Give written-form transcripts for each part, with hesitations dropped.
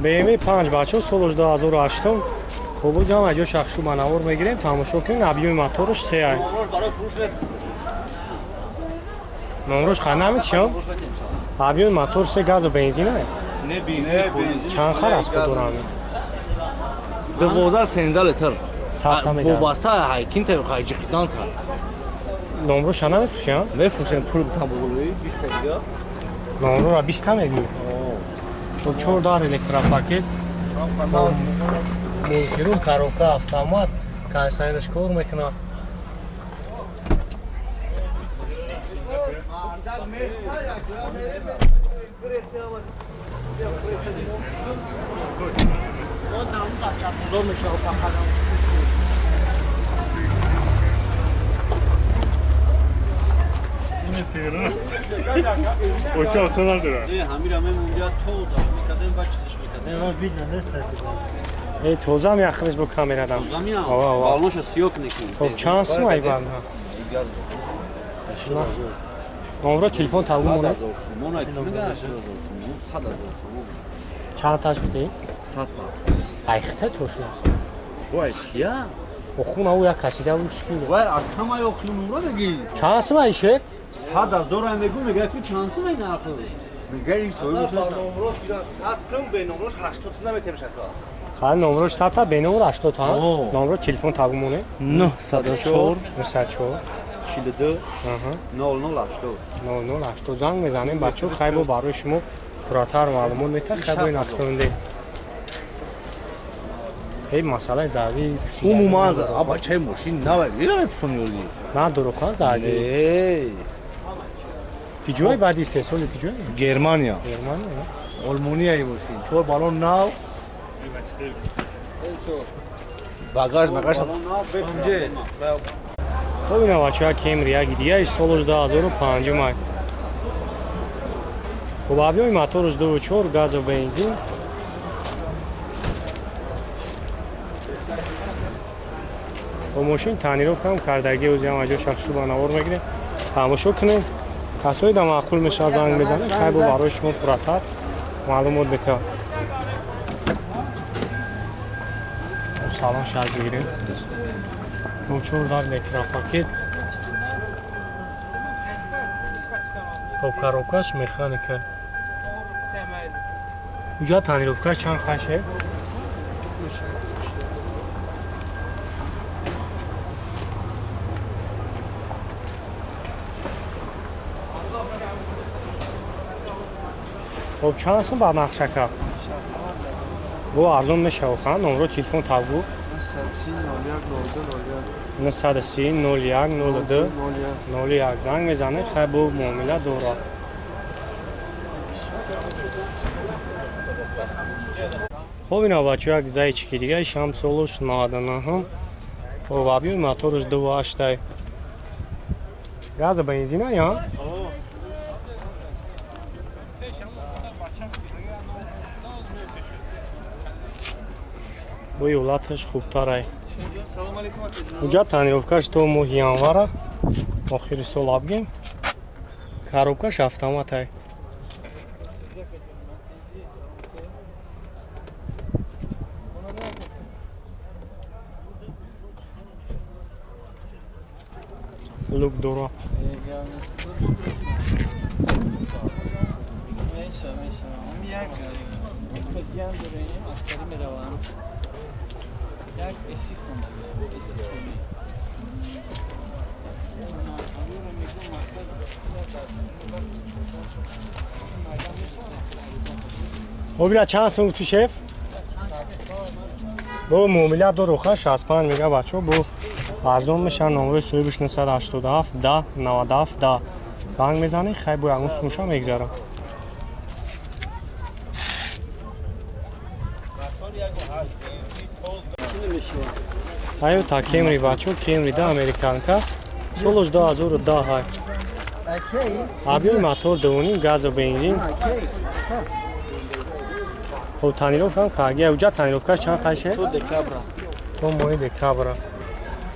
BMW 5 бачо солш 2008. Хуб ҷам аҷо шахшу ба навор мегирем, тамошо кунем. Объёми моторш 3 ай. Номрош ханамит шом. Объёми мотор 3 газ ва бензин ай. Не бензин. Чанд хар аз худ дорам? 12-13 литр. Сарфа медиҳад. Вобаста ҳайкин та хайҷиқидан та. Номрош намефурӯшам? Мефурӯшем, пул битам бугулӣ 20 та дига. Номрора 20 та мегӯӣ? Хуб 4 дар электропакет. Мултирул, коробка, автомат, кондиционерш кор мекунад. Эй, тоза меахриш бо камерадам. Хоб чанд сум ай банда? Номро телефон талбу монад? Чанд таш гуфтӣ? Айхта тошна. Вай кия? Охун ау як касида ушки. Вай акама ё хлумро меги. Чанд сум ай шеф? 100,000 ай мегу мега ки чанд сум ай нарху? Мега ин сои номрош гиран 100 сум бе номрош 80 сум наметемшака. Ха номрош 100 та бе номр 80 та. Номро телефон табу моне? 904 904 42 0080 0080 занг мезанем бачо хайбо барои шумо пурратар маълумот метад хайбо ин автомобил. Эй масъалаи зарри умуман абачаи мошин навай вира мепурсонӣ ёди. На дуруха зарри. Эй. Киҷое баъди истеҳсоли киҷое? Германия. Германия. Олмонияи мошин. 4 баллон нав. Багаж багаж. Хоб ина бачаҳо Кемри яки дигари солш 2005 май. Хоб объёми моторш 2.4 газ ва бензин. Бо мошин тонировка ҳам кардаги ӯзиам аҷо шахсу ба навор мегирем. Тамошо кунем. Касое да маъқул мешавад занг мезанед, хайбо барои шумо пурратар маълумот метавад. Салон шаз бигирем. 4 дар электропакет. Хоб коробкаш механика. Уҷа тонировка чанд хаше? Хоб чанд сум ба нақшака? Бо арзон мешава хан, номро телефон табгу. 930 01 02 01 занг мезанед, хай бо муомила дорад. Хоб ина бачо як зайчики дига ишам солуш 99. Хоб объёми моторш 2.8. Газа бензина я? Бо ҳолаташ хубтарай. Уҷа тонировкаш то моҳи январа охири сол абгем. Коробкаш автоматай. Лук дора. Обира чанд сум гуфтӣ шеф? Бо муомила доруха 65 мега бачо бо арзон мешавад. Номрои соҳибаш 987 10 97 10 занг мезанед, хай бо ягон сумша мегзарад. Тойота Кемри бачо, Кемри да американка, солш 2010 ҳай. Объёми мотор 2.5 газ ва бензин. Хоб тонировка ҳам каргия. Уҷа тонировкаш чанд хаше? То декабра. То моҳи декабра.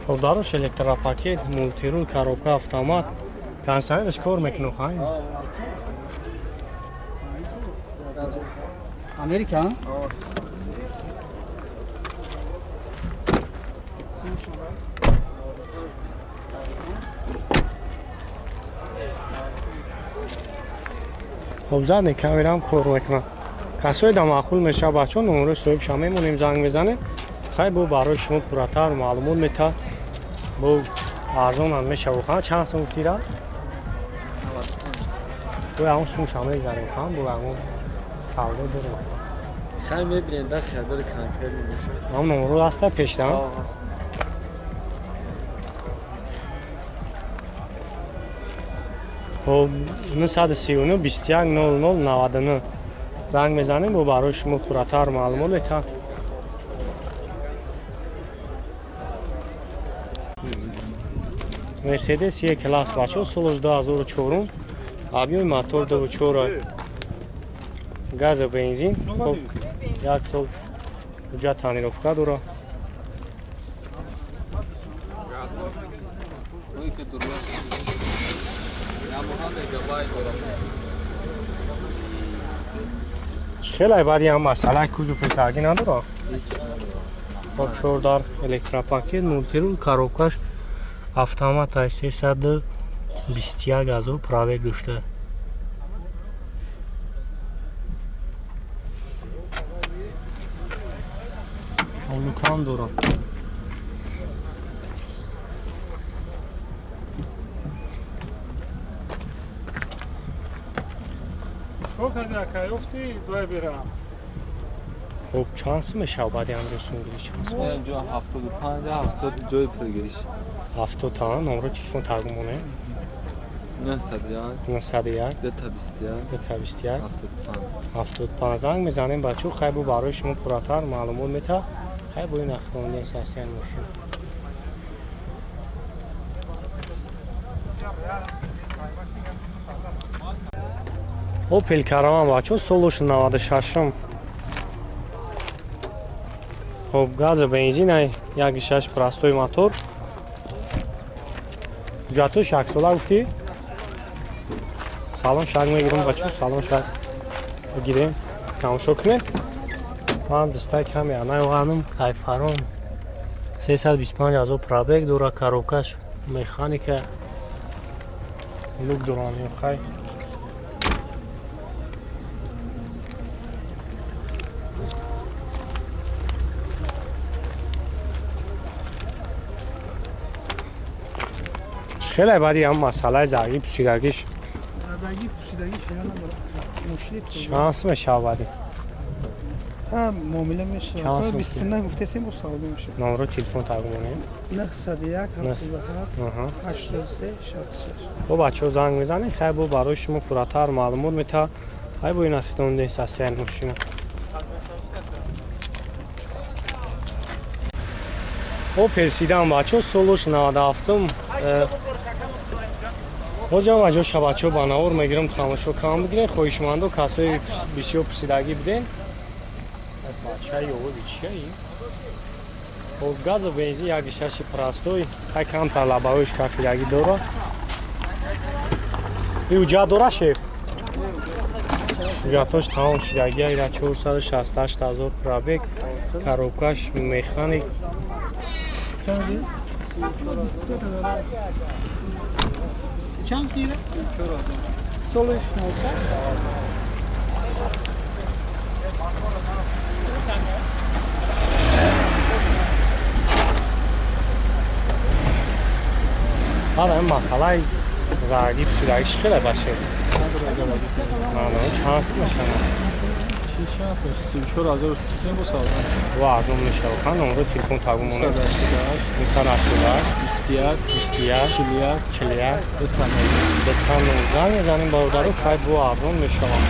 Хоб дарош электропакет, мултирул, коробка, автомат. Кондиционерш кор мекунад хай. Америка? Хоб задни камерам кор мекунад. Касое да маъқул мешавад бачаҳо номерои соҳибша мемонем, занг мезанем. Хай бо барои шумо пурратар маълумот мета. Бо арзонам мешавад. Чанд сум гуфтира? Бо ягон сумша мегзарем, хан бо ягон савдо дорем. Хай мебинем, да харидори конкрет мебошад. Ҳам номеро ҳаста пешда? Ҳаст. Хоб 939 21 00 99 занг мезанем, бо барои шумо пурратар маълумот мета. Мерседес Е класс бачо солаш 2004, объёми мотор 2.4, газа бензин, хоб як сол ҳуҷҷат тонировка дора. Хеле баъди ҳам масъалаи кузов заргӣ надора. Хоб 4 дар электропакет, мультирул, коробкаш автомат 321 ҳазор пробег дошта. Лукам дорам. Хоб чанд сум мешавад баъди ҳамроҳи сумгирӣ? Чанд сум? 75 70 ҷои пулгириш. 70 та номеро телефон таргумоне? 901 901 221 221 75 75 занг мезанем бачаҳо, хай бо барои шумо пурратар маълумот мета. Хай бо ин ахронда сасиян мошин. Opel Caravan бачаҳо солаш 96-м. Хоб газа бензин 1.6 простой мотор. Ҳуҷҷатҳош яксола гуфтӣ? Салон шак мегирем бачаҳо, салон шак бигирем, тамошо кунем. Ман дастаи каме наёғанам, кайфҳаром. 325 ҳазор пробег дора, коробкаш механика. Люк дорам, хай. Хеле баъди ҳам масъалаи заргӣ пусидагиш. Задагӣ пусидагӣ хеле надорад. Мушкили чанд сум мешавад баъди? Ҳа, муомила мешавад. 29 гуфтесем, бо савдо мешавад. Номеро телефон таргумонем? 901 77 83 66. Бо бачаҳо занг мезанем, хай бо барои шумо пурратар маълумот мета. Хай бо ин ахидонде сасиян мошина. Опел Седан бачаҳо солаш 97-м. Ҳоҷам аҷо шабачаҳо ба навор мегирам, тамошо кам бигирем. Хоҳишмандо касои бисёр пурсидагӣ бидем. Бачаи ёвози чия ин? Хоб газу бензин 1.6 простой, хай камтар лабаҳояш кафидагӣ дора. И ҳуҷҷат дора шеф? Ҳуҷҷатҳош тамом шидагӣ, 468 ҳазор пробег, коробкаш механик. Чанд тира? Солаш 97. Баъд ҳамин масъалаи заргӣ пусидагиш хеле баше. Чанд сум мешавад? Чанд сум? 34 ҳазор сум бо савдо. Ва арзон мешавад. Ха номеро телефон таргумоне? 988 21 21 41 41 2 2 занг мезанем бародаро, хай бо арзон мешавад.